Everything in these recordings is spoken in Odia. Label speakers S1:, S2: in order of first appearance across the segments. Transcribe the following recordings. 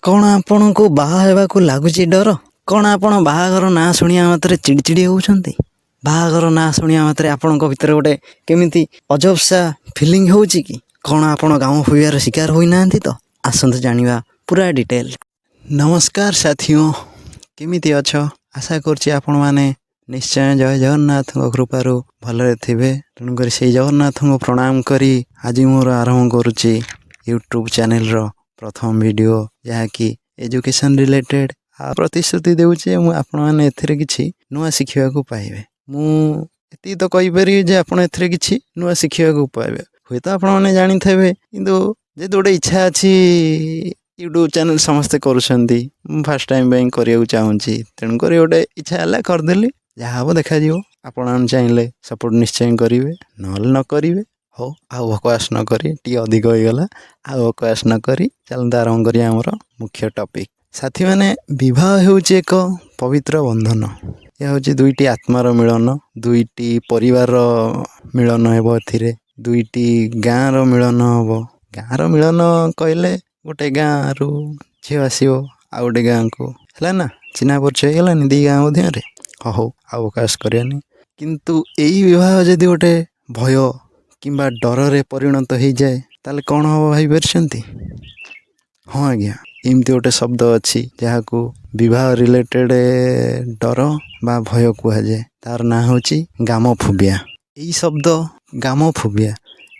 S1: କ'ଣ ଆପଣଙ୍କୁ ବାହା ହେବାକୁ ଲାଗୁଛି ଡର? କ'ଣ ଆପଣ ବାହାଘର ନାଁ ଶୁଣିବା ମାତ୍ରେ ଚିଡ଼ିଚିଡ଼ି ହେଉଛନ୍ତି? ବାହାଘର ନାଁ ଶୁଣିବା ମାତ୍ରେ ଆପଣଙ୍କ ଭିତରେ ଗୋଟେ କେମିତି ଅଜବ ସା ଫିଲିଂ ହେଉଛି କି? କ'ଣ ଆପଣ ଗାମୋଫୋବିଆର ଶିକାର ହୋଇନାହାନ୍ତି ତ? ଆସନ୍ତୁ ଜାଣିବା ପୁରା ଡିଟେଲ୍। ନମସ୍କାର ସାଥିଓ, କେମିତି ଅଛ? ଆଶା କରୁଛି ଆପଣମାନେ ନିଶ୍ଚୟ ଜୟ ଜଗନ୍ନାଥଙ୍କ କୃପାରୁ ଭଲରେ ଥିବେ। ତେଣୁକରି ସେଇ ଜଗନ୍ନାଥଙ୍କୁ ପ୍ରଣାମ କରି ଆଜି ମୋର ଆରମ୍ଭ କରୁଛି ୟୁଟ୍ୟୁବ୍ ଚ୍ୟାନେଲର ପ୍ରଥମ ଭିଡ଼ିଓ, ଯାହାକି ଏଜୁକେସନ୍ ରିଲେଟେଡ଼୍। ଆଉ ପ୍ରତିଶ୍ରୁତି ଦେଉଛି, ମୁଁ ଆପଣମାନେ ଏଥିରେ କିଛି ନୂଆ ଶିଖିବାକୁ ପାଇବେ। ମୁଁ ଏତିକି ତ କହିପାରିବି ଯେ ଆପଣ ଏଥିରେ କିଛି ନୂଆ ଶିଖିବାକୁ ପାଇବେ। ହୁଏତ ଆପଣମାନେ ଜାଣିଥିବେ, କିନ୍ତୁ ଯେହେତୁ ଗୋଟେ ଇଚ୍ଛା ଅଛି, ୟୁଟ୍ୟୁବ୍ ଚ୍ୟାନେଲ୍ ସମସ୍ତେ କରୁଛନ୍ତି, ମୁଁ ଫାର୍ଷ୍ଟ ଟାଇମ୍ ପାଇଁ କରିବାକୁ ଚାହୁଁଛି। ତେଣୁକରି ଗୋଟେ ଇଚ୍ଛା ହେଲା, କରିଦେଲି। ଯାହା ହେବ ଦେଖାଯିବ। ଆପଣମାନେ ଚାହିଁଲେ ସପୋର୍ଟ ନିଶ୍ଚୟ କରିବେ, ନହେଲେ ନ କରିବେ। ହଉ, ଆଉ ବକବାସ ନ କରି, ଟିକେ ଅଧିକ ହେଇଗଲା, ଆଉ ବକବାସ ନ କରି ଚାଲନ୍ତୁ ଆରମ୍ଭ କରିବା ଆମର ମୁଖ୍ୟ ଟପିକ୍। ସାଥିମାନେ, ବିବାହ ହେଉଛି ଏକ ପବିତ୍ର ବନ୍ଧନ। ଏହା ହେଉଛି ଦୁଇଟି ଆତ୍ମାର ମିଳନ, ଦୁଇଟି ପରିବାରର ମିଳନ ହେବ। ଏଥିରେ ଦୁଇଟି ଗାଁର ମିଳନ ହେବ। ଗାଁର ମିଳନ କହିଲେ ଗୋଟେ ଗାଁରୁ ଝିଅ ଆସିବ ଆଉ ଗୋଟେ ଗାଁକୁ, ହେଲା ନା? ଚିହ୍ନା ପରିଚୟ ହେଇଗଲାନି ଦୁଇ ଗାଁ ମଧ୍ୟରେ? ହଉ, ଆଉ ବକବାସ କରିବାନି। କିନ୍ତୁ ଏଇ ବିବାହ ଯଦି ଗୋଟେ ଭୟ କିମ୍ବା ଡରରେ ପରିଣତ ହେଇଯାଏ, ତାହେଲେ କ'ଣ ହେବ ଭାବିପାରିଛନ୍ତି? ହଁ ଆଜ୍ଞା, ଏମିତି ଗୋଟେ ଶବ୍ଦ ଅଛି ଯାହାକୁ ବିବାହ ରିଲେଟେଡ଼୍ ଡର ବା ଭୟ କୁହାଯାଏ। ତାର ନାଁ ହେଉଛି ଗାମୋଫୋବିଆ। ଏଇ ଶବ୍ଦ ଗାମୋଫୋବିଆ,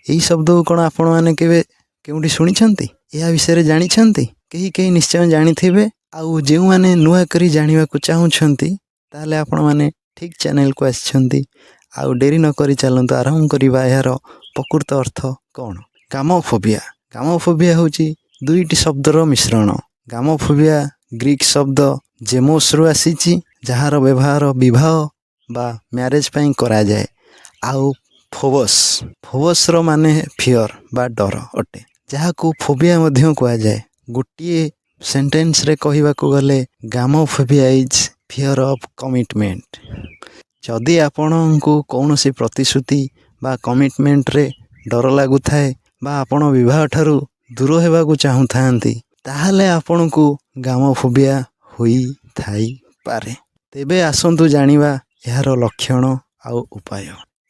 S1: ଏଇ ଶବ୍ଦକୁ କ'ଣ ଆପଣମାନେ କେବେ କେଉଁଠି ଶୁଣିଛନ୍ତି? ଏହା ବିଷୟରେ ଜାଣିଛନ୍ତି? କେହି କେହି ନିଶ୍ଚୟ ଜାଣିଥିବେ। ଆଉ ଯେଉଁମାନେ ନୂଆ କରି ଜାଣିବାକୁ ଚାହୁଁଛନ୍ତି, ତାହେଲେ ଆପଣମାନେ ଠିକ୍ ଚ୍ୟାନେଲକୁ ଆସିଛନ୍ତି। ଆଉ ଡେରି ନକରି ଚାଲନ୍ତୁ ଆରମ୍ଭ କରିବା, ଏହାର ପ୍ରକୃତ ଅର୍ଥ କ'ଣ। ଗାମୋଫୋବିଆ। ଗାମୋଫୋବିଆ ହେଉଛି ଦୁଇଟି ଶବ୍ଦର ମିଶ୍ରଣ। ଗାମୋଫୋବିଆ ଗ୍ରୀକ୍ ଶବ୍ଦ ଜେମୋସରୁ ଆସିଛି, ଯାହାର ବ୍ୟବହାର ବିବାହ ବା ମ୍ୟାରେଜ୍ ପାଇଁ କରାଯାଏ, ଆଉ ଫୋବସ୍। ଫୋବସ୍ର ମାନେ ଫିଅର୍ ବା ଡର ଅଟେ, ଯାହାକୁ ଫୋବିଆ ମଧ୍ୟ କୁହାଯାଏ। ଗୋଟିଏ ସେଣ୍ଟେନ୍ସରେ କହିବାକୁ ଗଲେ, gamophobia is fear of commitment। ଯଦି ଆପଣଙ୍କୁ କୌଣସି ପ୍ରତିଶ୍ରୁତି ବା କମିଟମେଣ୍ଟରେ ଡର ଲାଗୁଥାଏ ବା ଆପଣ ବିବାହ ଠାରୁ ଦୂର ହେବାକୁ ଚାହୁଁଥାନ୍ତି, ତାହେଲେ ଆପଣଙ୍କୁ ଗାମୋଫୋବିଆ ହୋଇଥାଇପାରେ। ତେବେ ଆସନ୍ତୁ ଜାଣିବା ଏହାର ଲକ୍ଷଣ ଆଉ ଉପାୟ।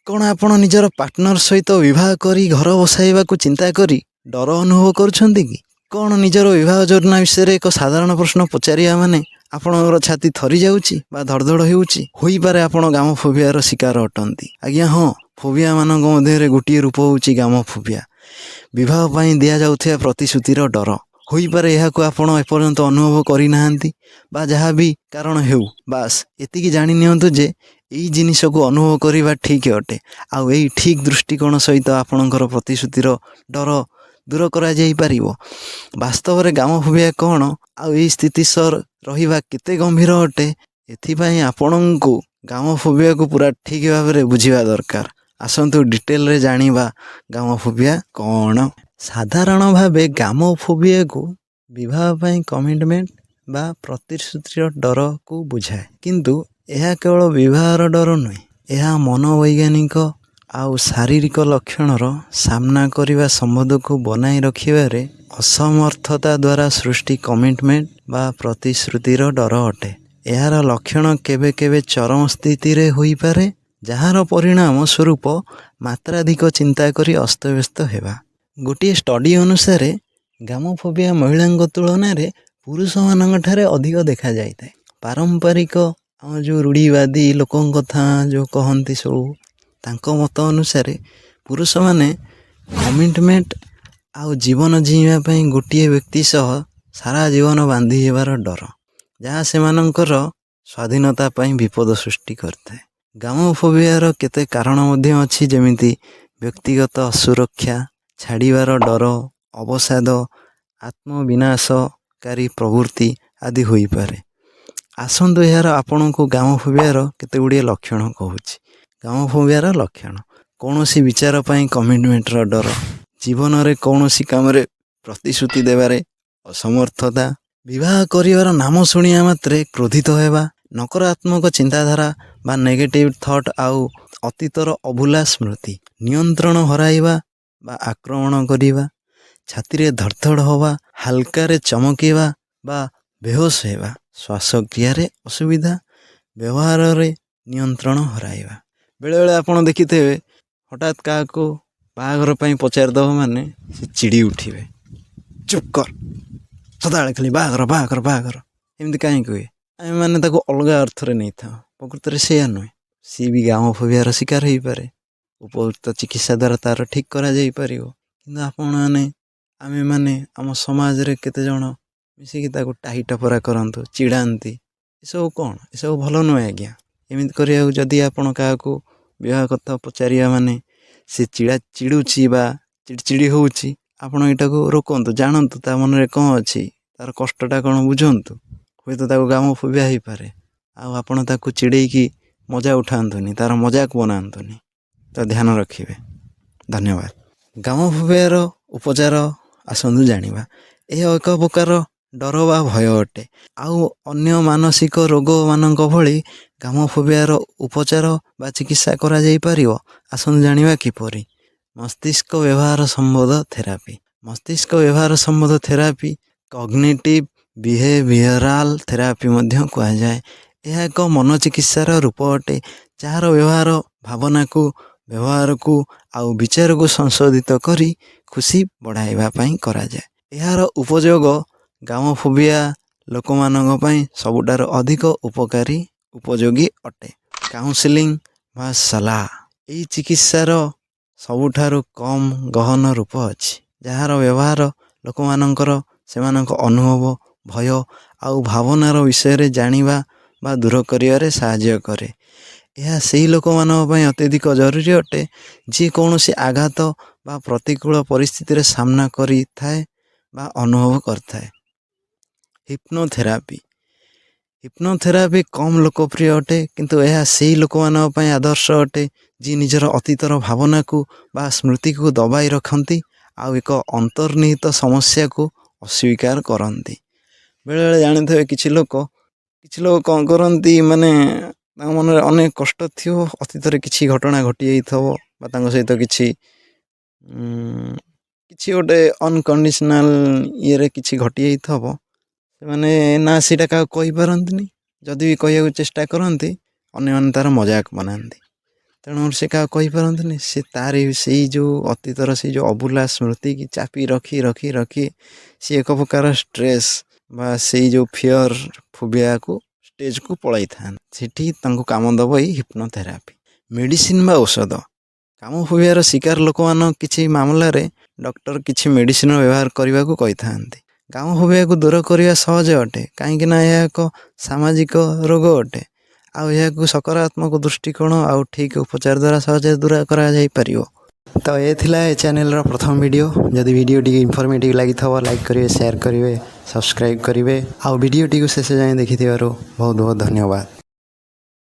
S1: କ'ଣ ଆପଣ ନିଜର ପାର୍ଟନର ସହିତ ବିବାହ କରି ଘର ବସାଇବାକୁ ଚିନ୍ତା କରି ଡର ଅନୁଭବ କରୁଛନ୍ତି କି? କ'ଣ ନିଜର ବିବାହ ଯୋଜନା ବିଷୟରେ ଏକ ସାଧାରଣ ପ୍ରଶ୍ନ ପଚାରିବା ମାନେ ଆପଣଙ୍କର ଛାତି ଥରି ଯାଉଛି ବା ଧଡ଼ଧଡ଼ ହେଉଛି? ହୋଇପାରେ ଆପଣ ଗାମୋଫୋବିଆର ଶିକାର ଅଟନ୍ତି। ଆଜ୍ଞା ହଁ, ଫୋବିଆ ମାନଙ୍କ ମଧ୍ୟରେ ଗୋଟିଏ ରୂପ ହେଉଛି ଗାମୋଫୋବିଆ, ବିବାହ ପାଇଁ ଦିଆଯାଉଥିବା ପ୍ରତିଶ୍ରୁତିର ଡର। ହୋଇପାରେ ଏହାକୁ ଆପଣ ଏପର୍ଯ୍ୟନ୍ତ ଅନୁଭବ କରିନାହାନ୍ତି ବା ଯାହା ବି କାରଣ ହେଉ, ବାସ୍ ଏତିକି ଜାଣି ନିଅନ୍ତୁ ଯେ ଏଇ ଜିନିଷକୁ ଅନୁଭବ କରିବା ଠିକ୍ ଅଟେ। ଆଉ ଏଇ ଠିକ୍ ଦୃଷ୍ଟିକୋଣ ସହିତ ଆପଣଙ୍କର ପ୍ରତିଶ୍ରୁତିର ଡର ଦୂର କରାଯାଇପାରିବ। ବାସ୍ତବରେ ଗାମୋଫୋବିଆ କ'ଣ ଆଉ ଏଇ ସ୍ଥିତି ସହ ରହିବା କେତେ ଗମ୍ଭୀର ଅଟେ, ଏଥିପାଇଁ ଆପଣଙ୍କୁ ଗାମୋଫୋବିଆକୁ ପୁରା ଠିକ୍ ଭାବରେ ବୁଝିବା ଦରକାର। ଆସନ୍ତୁ ଡିଟେଲରେ ଜାଣିବା ଗାମୋଫୋବିଆ କ'ଣ। ସାଧାରଣ ଭାବେ ଗାମୋଫୋବିଆକୁ ବିବାହ ପାଇଁ କମିଟମେଣ୍ଟ ବା ପ୍ରତିଶ୍ରୁତିର ଡରକୁ ବୁଝାଏ। କିନ୍ତୁ ଏହା କେବଳ ବିବାହର ଡର ନୁହେଁ। ଏହା ମନୋବୈଜ୍ଞାନିକ ଆଉ ଶାରୀରିକ ଲକ୍ଷଣର ସାମ୍ନା କରିବା ସମ୍ବନ୍ଧକୁ ବନାଇ ରଖିବାରେ ଅସମର୍ଥତା ଦ୍ୱାରା ସୃଷ୍ଟି କମିଟମେଣ୍ଟ ବା ପ୍ରତିଶ୍ରୁତିର ଡର ଅଟେ। ଏହାର ଲକ୍ଷଣ କେବେ କେବେ ଚରମ ସ୍ଥିତିରେ ହୋଇପାରେ, ଯାହାର ପରିଣାମ ସ୍ୱରୂପ ମାତ୍ରାଧିକ ଚିନ୍ତା କରି ଅସ୍ତବ୍ୟସ୍ତ ହେବା। ଗୋଟିଏ ଷ୍ଟଡି ଅନୁସାରେ ଗାମୋଫୋବିଆ ମହିଳାଙ୍କ ତୁଳନାରେ ପୁରୁଷମାନଙ୍କ ଠାରେ ଅଧିକ ଦେଖାଯାଇଥାଏ। ପାରମ୍ପରିକ ଆମ ଯେଉଁ ରୂଢ଼ିବାଦୀ ଲୋକଙ୍କ କଥା ଯେଉଁ କହନ୍ତି ସବୁ, ତାଙ୍କ ମତ ଅନୁସାରେ ପୁରୁଷମାନେ କମିଟମେଣ୍ଟ ଆଉ ଜୀବନ ଜିଇଁବା ପାଇଁ ଗୋଟିଏ ବ୍ୟକ୍ତି ସହ ସାରା ଜୀବନ ବାନ୍ଧି ହେବାର ଡର, ଯାହା ସେମାନଙ୍କର ସ୍ୱାଧୀନତା ପାଇଁ ବିପଦ ସୃଷ୍ଟି କରିଥାଏ। ଗାମୋଫୋବିଆର କେତେ କାରଣ ମଧ୍ୟ ଅଛି, ଯେମିତି ବ୍ୟକ୍ତିଗତ ଅସୁରକ୍ଷା, ଛାଡ଼ିବାର ଡର, ଅବସାଦ, ଆତ୍ମବିନାଶକାରୀ ପ୍ରବୃତ୍ତି ଆଦି ହୋଇପାରେ। ଆସନ୍ତୁ ଏହାର ଆପଣଙ୍କୁ ଗାମୋଫୋବିଆର କେତେ ଗୁଡ଼ିଏ ଲକ୍ଷଣ କହୁଛି। ଗାମୋଫୋବିଆର ଲକ୍ଷଣ: କୌଣସି ବିଚାର ପାଇଁ କମିଟମେଣ୍ଟର ଡର, ଜୀବନରେ କୌଣସି କାମରେ ପ୍ରତିଶ୍ରୁତି ଦେବାରେ ଅସମର୍ଥତା, ବିବାହ କରିବାର ନାମ ଶୁଣିବା ମାତ୍ରେ କ୍ରୋଧିତ ହେବା, ନକାରାତ୍ମକ ଚିନ୍ତାଧାରା ବା ନେଗେଟିଭ୍ ଥଟ୍ ଆଉ ଅତୀତର ଅଭୁଲା ସ୍ମୃତି, ନିୟନ୍ତ୍ରଣ ହରାଇବା ବା ଆକ୍ରମଣ କରିବା, ଛାତିରେ ଧଡ଼ଧଡ଼ ହେବା, ହାଲକାରେ ଚମକିବା ବା ବେହୋସ ହେବା, ଶ୍ୱାସକ୍ରିୟାରେ ଅସୁବିଧା, ବ୍ୟବହାରରେ ନିୟନ୍ତ୍ରଣ ହରାଇବା। ବେଳେବେଳେ ଆପଣ ଦେଖିଥିବେ, ହଠାତ୍ କାହାକୁ ବାହାଘର ପାଇଁ ପଚାରିଦେବ ମାନେ ସେ ଚିଡ଼ି ଉଠିବେ, "ଚୁପ୍ କର, ସଦାବେଳେ ଖାଲି ବାହାଘର, ବାହାଘର, ବାହାଘର।" ଏମିତି କାହିଁକି ହୁଏ? ଆମେମାନେ ତାକୁ ଅଲଗା ଅର୍ଥରେ ନେଇଥାଉ। ପ୍ରକୃତରେ ସେଇଆ ନୁହେଁ। ସିଏ ବି ଗାମୋଫୋବିଆର ଶିକାର ହେଇପାରେ। ଉପଯୁକ୍ତ ଚିକିତ୍ସା ଦ୍ୱାରା ତା'ର ଠିକ୍ କରାଯାଇପାରିବ। କିନ୍ତୁ ଆପଣମାନେ, ଆମେମାନେ, ଆମ ସମାଜରେ କେତେଜଣ ମିଶିକି ତାକୁ ଟାହି ଟପରା କରନ୍ତୁ, ଚିଡ଼ାନ୍ତି। ଏସବୁ କ'ଣ? ଏସବୁ ଭଲ ନୁହେଁ ଆଜ୍ଞା। ଏମିତି କରିବାକୁ ଯଦି ଆପଣ କାହାକୁ ବିବାହ କଥା ପଚାରିବା ମାନେ ସେ ଚିଡ଼ୁଛି ବା ଚିଡ଼ଚିଡ଼ି ହେଉଛି, ଆପଣ ଏଇଟାକୁ ରୋକନ୍ତୁ। ଜାଣନ୍ତୁ ତା ମନରେ କ'ଣ ଅଛି, ତାର କଷ୍ଟଟା କ'ଣ ବୁଝନ୍ତୁ। ହୁଏତ ତାକୁ ଗାମୋଫୋବିଆ ହେଇପାରେ। ଆଉ ଆପଣ ତାକୁ ଚିଡ଼େଇକି ମଜା ଉଠାନ୍ତୁନି, ତାର ମଜାକ ବନାନ୍ତୁନି। ତ ଧ୍ୟାନ ରଖିବେ। ଧନ୍ୟବାଦ। ଗାମୋଫୋବିଆର ଉପଚାର ଆସନ୍ତୁ ଜାଣିବା। ଏହା ଏକ ପ୍ରକାର ଡର ବା ଭୟ ଅଟେ। ଆଉ ଅନ୍ୟ ମାନସିକ ରୋଗମାନଙ୍କ ଭଳି ଗାମୋଫୋବିଆର ଉପଚାର ବା ଚିକିତ୍ସା କରାଯାଇପାରିବ। ଆସନ୍ତୁ ଜାଣିବା କିପରି। ମସ୍ତିଷ୍କ ବ୍ୟବହାର ସମ୍ବନ୍ଧ ଥେରାପି। ମସ୍ତିଷ୍କ ବ୍ୟବହାର ସମ୍ବନ୍ଧ ଥେରାପି, କଗ୍ନିଟିଭ୍ ବିହେଭିଅରାଲ ଥେରାପି ମଧ୍ୟ କୁହାଯାଏ। ଏହା ଏକ ମନୋଚିକିତ୍ସାର ରୂପ ଅଟେ, ଯାହାର ବ୍ୟବହାର ଭାବନାକୁ, ବ୍ୟବହାରକୁ ଆଉ ବିଚାରକୁ ସଂଶୋଧିତ କରି ଖୁସି ବଢ଼ାଇବା ପାଇଁ କରାଯାଏ। ଏହାର ଉପଯୋଗ ଗାମୋଫୋବିଆ ଲୋକମାନଙ୍କ ପାଇଁ ସବୁଠାରୁ ଅଧିକ ଉପକାରୀ, ଉପଯୋଗୀ ଅଟେ। କାଉନସିଲିଂ ବା ସଲାହ। ଏହି ଚିକିତ୍ସାର ସବୁଠାରୁ କମ୍ ଗହନ ରୂପ ଅଛି, ଯାହାର ବ୍ୟବହାର ଲୋକମାନଙ୍କର ସେମାନଙ୍କ ଅନୁଭବ, ଭୟ ଆଉ ଭାବନାର ବିଷୟରେ ଜାଣିବା ବା ଦୂର କରିବାରେ ସାହାଯ୍ୟ କରେ। ଏହା ସେହି ଲୋକମାନଙ୍କ ପାଇଁ ଅତ୍ୟଧିକ ଜରୁରୀ ଅଟେ, ଯିଏ କୌଣସି ଆଘାତ ବା ପ୍ରତିକୂଳ ପରିସ୍ଥିତିରେ ସାମ୍ନା କରିଥାଏ ବା ଅନୁଭବ କରିଥାଏ। ହିପ୍ନୋଥେରାପି। ହିପ୍ନୋଥେରାପି କମ୍ ଲୋକପ୍ରିୟ ଅଟେ, କିନ୍ତୁ ଏହା ସେହି ଲୋକମାନଙ୍କ ପାଇଁ ଆଦର୍ଶ ଅଟେ, ଯିଏ ନିଜର ଅତୀତର ଭାବନାକୁ ବା ସ୍ମୃତିକୁ ଦବାଇ ରଖନ୍ତି ଆଉ ଏକ ଅନ୍ତର୍ନିହିତ ସମସ୍ୟାକୁ ଅସ୍ୱୀକାର କରନ୍ତି। ବେଳେବେଳେ ଜାଣିଥିବେ, କିଛି ଲୋକ କ'ଣ କରନ୍ତି, ମାନେ ତାଙ୍କ ମନରେ ଅନେକ କଷ୍ଟ ଥିବ, ଅତୀତରେ କିଛି ଘଟଣା ଘଟିଯାଇଥିବ ବା ତାଙ୍କ ସହିତ କିଛି ଗୋଟେ ଅନକଣ୍ଡିସନାଲ ଇଏରେ କିଛି ଘଟିଯାଇଥିବ। ସେମାନେ ନା ସେଇଟା କାହାକୁ କହିପାରନ୍ତିନି। ଯଦି ବି କହିବାକୁ ଚେଷ୍ଟା କରନ୍ତି, ଅନ୍ୟମାନେ ତା'ର ମଜାକ ବନାନ୍ତି। ତେଣୁ ସେ କାହାକୁ କହିପାରନ୍ତିନି। ସେ ତାରି ସେଇ ଯେଉଁ ଅତୀତର ସେଇ ଯେଉଁ ଅଭୁଲା ସ୍ମୃତିକି ଚାପି ରଖି ରଖି ରଖି ସିଏ ଏକ ପ୍ରକାର ଷ୍ଟ୍ରେସ୍ ବା ସେଇ ଯେଉଁ ଫିଅର, ଫୋବିଆକୁ ଷ୍ଟେଜକୁ ପଳାଇଥାନ୍ତି। ସେଠି ତାଙ୍କୁ କାମ ଦେବ ଏଇ ହିପ୍ନୋଥେରାପି। ମେଡ଼ିସିନ ବା ଔଷଧ। ଗାମୋଫୋବିଆର ଶିକାର ଲୋକମାନଙ୍କ କିଛି ମାମଲାରେ ଡକ୍ଟର କିଛି ମେଡ଼ିସିନ ବ୍ୟବହାର କରିବାକୁ କହିଥାନ୍ତି। ଗାମୋଫୋବିଆକୁ ଦୂର କରିବା ସହଜ ଅଟେ, କାହିଁକି ନା ଏହା ଏକ ସାମାଜିକ ରୋଗ ଅଟେ ଆଉ ଏହାକୁ ସକାରାତ୍ମକ ଦୃଷ୍ଟିକୋଣ ଆଉ ଠିକ୍ ଉପଚାର ଦ୍ୱାରା ସହଜରେ ଦୂର କରାଯାଇପାରିବ। ତ ଏ ଥିଲା ଏ ଚ୍ୟାନେଲର ପ୍ରଥମ ଭିଡ଼ିଓ। ଯଦି ଭିଡ଼ିଓ ଟିକେ ଇନଫର୍ମେଟିଭ୍ ଲାଗିଥିବ, ଲାଇକ୍ କରିବେ, ସେୟାର କରିବେ, ସବସ୍କ୍ରାଇବ୍ କରିବେ ଆଉ ଭିଡ଼ିଓଟିକୁ ଶେଷ ଯାଏଁ ଦେଖିଥିବାରୁ ବହୁତ ବହୁତ ଧନ୍ୟବାଦ।